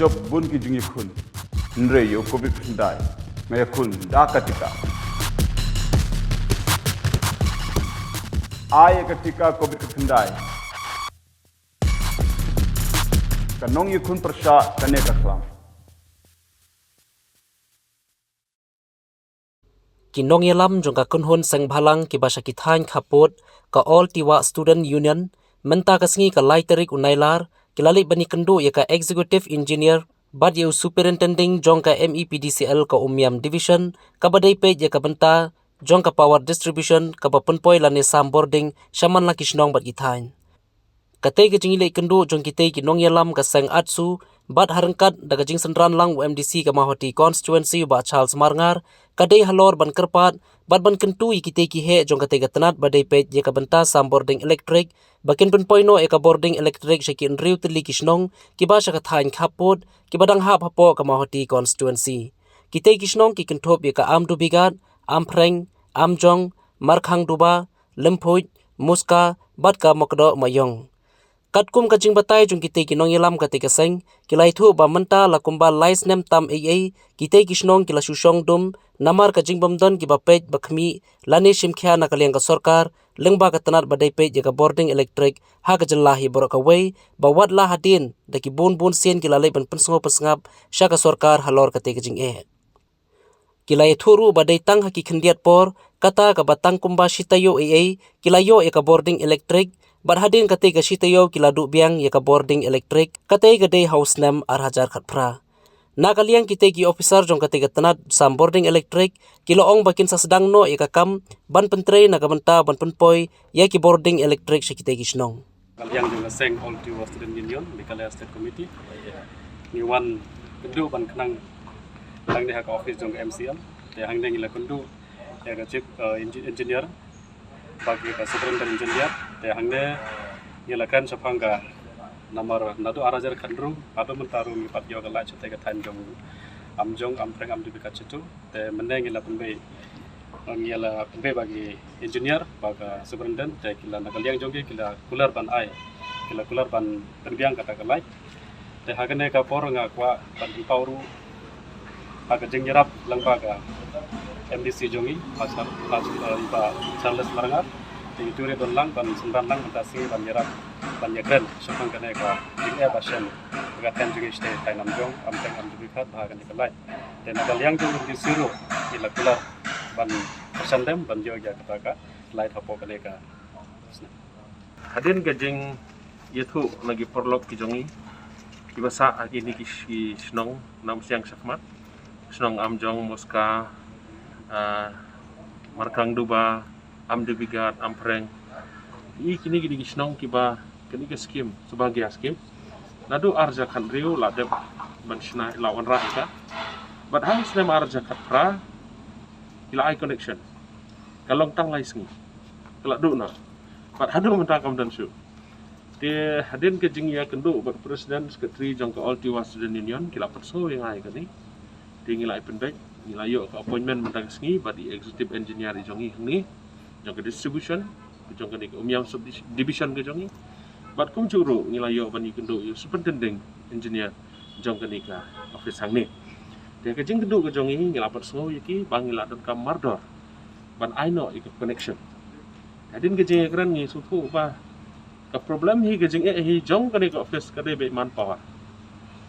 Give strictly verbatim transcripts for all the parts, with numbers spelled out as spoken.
Jop bun ki jingïakhun. Hynrei ïa u covid khyndai nga ïakhun da ka tika. Ai ïa ka tika covid khyndai. Ka nongïakhun pyrshah kane ka khlam. Ki nongïalam jong ka kynhun seng bhalang kiba sha ki thaiñ khappud, ka All Tiwa Student Union, mynta ka sngi ka lai tarik u Nailar, ki la leit ban ïakynduh ïa ka Executive Engineer bad ïa u Superintending jong ka M E P D C L ka Umiam Division, kaba dei peit ïa ka bynta jong ka power distribution kaba pynpoi lane sam bording sha man la ki shnong bad ki thaiñ. Katei ka jingïaleh kynduh jong kitei ki nongïalam ka seng ATSU, bad ha ryngkat da ka jingsynran lang u M D C ka Mawhati constituency u Bah Charles Marngar, ka dei halor ban kyrpad bad ban kyntu ïa kitei ki heh jong katei ka tnat ba dei peit ïa ka bynta sam bording elektrik, ba kin pynpoi noh ïa ka bording elektrik sha ki hynriew tylli ki shnong kiba sha ka thaiñ khappud kiba dang hap hapoh ka Mawhati constituency. Kitei ki shnong ki kynthup ïa ka Amdubigat, Amphreng, Amjong, Markhangduba, Lymphuid, Muska bad ka Mokdoh Maïong. Katkum ka jingbatai jong kitei ki nongïalam katei ka seng, ki la ïathuh ba mynta la kumba lai snem tam ei ei kitei ki shnong ki la shu shong dum namar ka jingbymdon kiba peit ba khmih lane shim khia na ka liang ka sorkar lyngba ka tnat ba dei peit ïa ka bording elektrik ha ka jylla hi baroh kawei, ba wat la hadien da ki bun bun sien ki la leit ban pynsngew pynsngap sha ka sorkar halor katei ka jingeh. Ki la ïathuh ruh ba dei tang ha ki khyndiat por, kata kaba tang kumba shi taïew ei ei, ki la ïoh ïa ka bording elektrik, bad hadien katei ka shi taïew ki la duh biang ïa ka bording elektrik, katei ka dei ha u snem ar hajar khatphra. Na ka liang kitei ki officer jong katei ka tnat sam bording elektrik, ki la ong ba kin sa sdang noh ïa ka kam ban pyntrei na ka bynta ban pynpoi ïa ki bording elektrik sha kitei ki shnong. Ka liang jong ka seng All Tiwa Student Union, Meghalaya State Committee, ngi wan kynduh ban khnang hangne ha ka office jong ka M C L. Te hangne ngi la kynduh ïa ka chief, eh, engi-, engineer, bad ïa ka superintendent engineer. Te hangne ngi la kren shaphang ka namar naduh ar hajar khathynriew haduh mynta ruh ngi pat ïoh ka light shatei ka thaiñ jong Amjong, Amphreng, Amdubigat, Chetu. Te mynne ngi la pynbeit, ngi la pynbeit ba ki engineer, ba ka superintendent, te ki la na ka liang jong ki, ki la kular ban ai, ki la kular ban pynbiang kata ka light. Te ha kane ka por nga kwah ban pynpaw ruh ha ka jingïarap lyngba ka M D C jong ngi, Bah Char-, Bah Char-, Bah Charles Marngar. Te ïa uto u don lang ban synran lang mynta sngi ban ïarap, ban ïakren shaphang kane ka jingeh ba shen ha ka thaiñ jong ngi shatei thaiñ Amjong, Amphreng, Amdubigat, bad ha kane ka light. Te na ka liang jong ngi ruh ngi la kular ban kyrshan dem ban ïoh ïa kata ka light hapoh kane ka snem. Hadien ka jingïathuh na ki paralok ki jong ngi kiba sah ha kine ki shi-, shnong na Umsiang shakhmat, shnong Amjong, Muska, ah, Markhangduba, Amdubigat, Amphreng. Ïa kine ki dei ki shnong kiba kane ka skim, Saubhagya skim, naduh ar hajar khathynriew la dep ban shna, la wanrah ïa ka. Bad ha u snem ar hajar khatphra ki la ai connection. Ka long tang lai sngi ka la duh noh. Bad haduh mynta kam don shuh. Te hadien ka jingïakynduh bad president secretary jong ka All Tiwa Student Union ki la pynsngew ïa nga ïa kane. Te ngi la ai pynbeit, ngi la ïoh ka appointment mynta ka sngi bad i executive engineer i jong ngi hangne, jong ka distribution, jong kane ka Umiam subdivision ka jong ngi. Bad kumjuh ruh ngi la ïoh ban ïakynduh ïa u superintending engineer jong kane ka office hangne. Te ka jingkynduh ka jong ngi, ngi la pynsngew ïa ki ba ngi la donkam mardor ban ai noh ïa ka connection. Hadien ka jingïakren ngi sngewthuh ba ka problem hi, ka jingeh hi jong kane ka office ka dei beit manpower.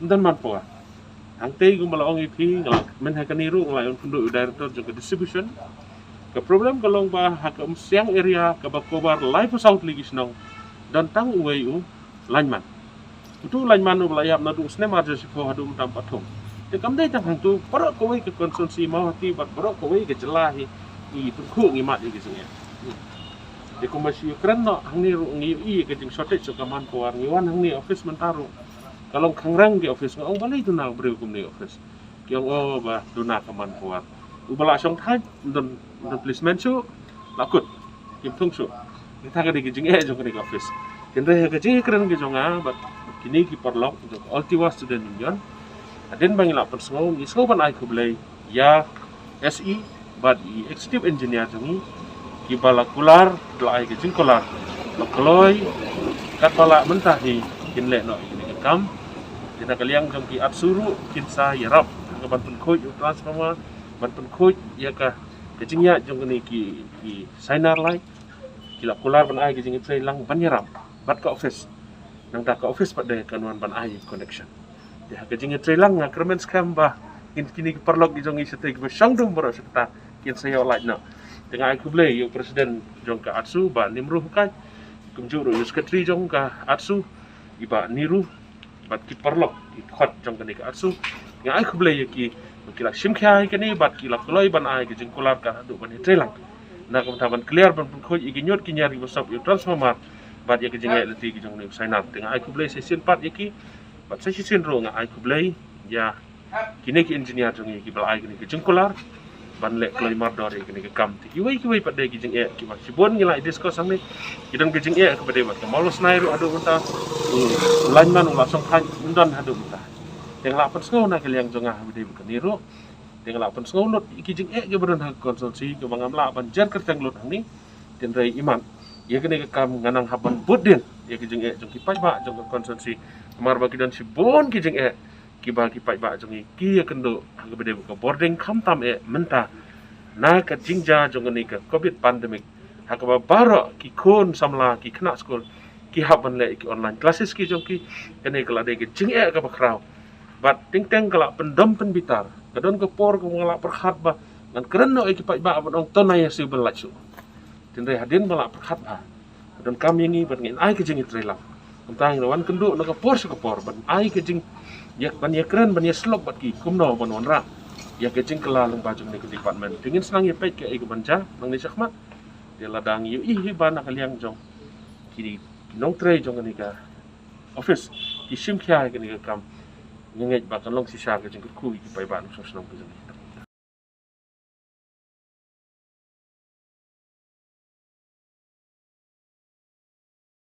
Ym don manpower. Hangtei kumba la ong ïa phi, nga la, mynta ha kane ruh nga la ïakynduh ïa u director jong ka distribution. Ka problem ka long ba ha ka Umsiang area kaba cover laiphew saw tylli ki shnong, don tang uwei u lineman. Utu u lineman uba la ïap naduh u snem ar hajar shiphew haduh mynta um pat thung. Te kam dei tang hangtu, baroh kawei ka constituency Mawhati bad baroh kawei ka jylla hi ngi tyngkhuh ngi mad ïa ka jingeh. Te kumba shu kren noh hangne ruh ngi ïohi ïa ka jingshortage jong ka manpower, ngi wan hangne office mynta ruh ka long khangrang ki office, nga ong balei duna briew kumne office. Ki ong, oh, ba duna ka manpower. Uba la shong thait, ym don, ym don policeman shuh, la kut, kim thung shuh. Kata ka dei ka jingeh jong kane ka office. Hynrei ha ka jingkren ka jong nga bad kine ki paralok jong ka All Tiwa Student Union, hadien ba ngi la pynsngew, ngi sngew ban ai khublei ïa S E bad i executive engineer jong ngi, kiba la kular, la ai ka jingkular ba kloi katba lah mynta hi kin leh noh ïa kane ka kam. Na ka liang jong ki ATSU ruh kin sa ïarap ka ban pynkhuid ïa u transformer, ban pynkhuid ïa ka, ka jingïaid jong kine ki, ki sainar light. Ki la kular ban ai ka jingïatreilang ban ïarap bad ka office. Nangta ka office pat de kan wan ban ai connection. Te ha ka jingïatreilang nga kyrmen skhem ba kine ki paralok ki jong ngi shatei kiba shong dum baroh sha kata kin sa ïoh light noh. Te nga ai khublei ïa u president jong ka ATSU, Bah Nimru Hukai, kumjuh ruh ïa u secretary jong ka ATSU, i Bah Niru, bad ki paralok, ki khot jong kane ka ATSU. Nga ai khublei ïa ki, ki la shim khia ïa kane bad ki la kloi ban ai ka jingkular ka haduh ban ïatreilang. Na ka bynta ban clear, ban pynkhuid ïa ki ñiut ki ñiar kiba sop ïa u transformer bad ïa ka jingïaid lynti ki jong une u sainar. Te nga ai khublei sa shisien pat ïa ki, bad sa shisien ruh nga ai khublei ïa kine ki engineer jong ngi kiba la ai kane ka jingkular ban leh kloi mardor ïa kane ka kam. Te kiwei kiwei pat de ki jingeh kiba shibun ngi la discuss hangne. Ki don ka jingeh kaba dei bad ka Mawlasnai ruh haduh mynta, u lineman u la shong thait ym don haduh mynta. Te nga la pynsngew na ka liang jong nga kaba dei bad kane ruh. Te nga la pynsngew lut ïa ki jingeh kiba don ha ka constituency kaba ngam lah ban jer kyrteng lut hangne. Hynrei imat ïa kane ka kam nga nang hap ban bud dien ïa ki jingeh jong ki paidbah jong ka constituency. Namar ba ki don shibun ki jingeh kiba ki paidbah jong ngi ki ïakynduh ha kaba dei bad ka bording, khamtam eh mynta na ka jingjia jong kane ka covid pandemic, ha kaba baroh ki khun samla, ki khynnah skul ki hap ban leh ïa ki online classes ki jong ki. Kane ka la dei ka jingeh kaba khraw. Bad teng teng ka la pyndom pynbitar. Ka don ka por kaba nga la pyrkhat ba ngan kren noh ïa ki paidbah ban ong to na ïa siew ban lait shuh. Hynrei hadien ba la pyrkhat bha, ka donkam ïa ngi ban ngin ai ka jingïatreilang. Kumta ngi la wan kynduh na ka por sha ka por ban ai ka jing, ïa, ban ïakren, ban ïasyllok bad ki kumno ban wanrah ïa ka jingkylla lyngba jong kane ka department. Te ngin sa nang ïa peit kaei kaban jia nangne shakhmat. Te lada ngi ïohi hi ba na ka liang jong ki, ki nongtrei jong kane ka office ki shim khia ïa kane ka kam, nga ngeit ba kan long shisha ka jingkyrkhu ïa ki paidbah nongshong shnong ka jong ngi.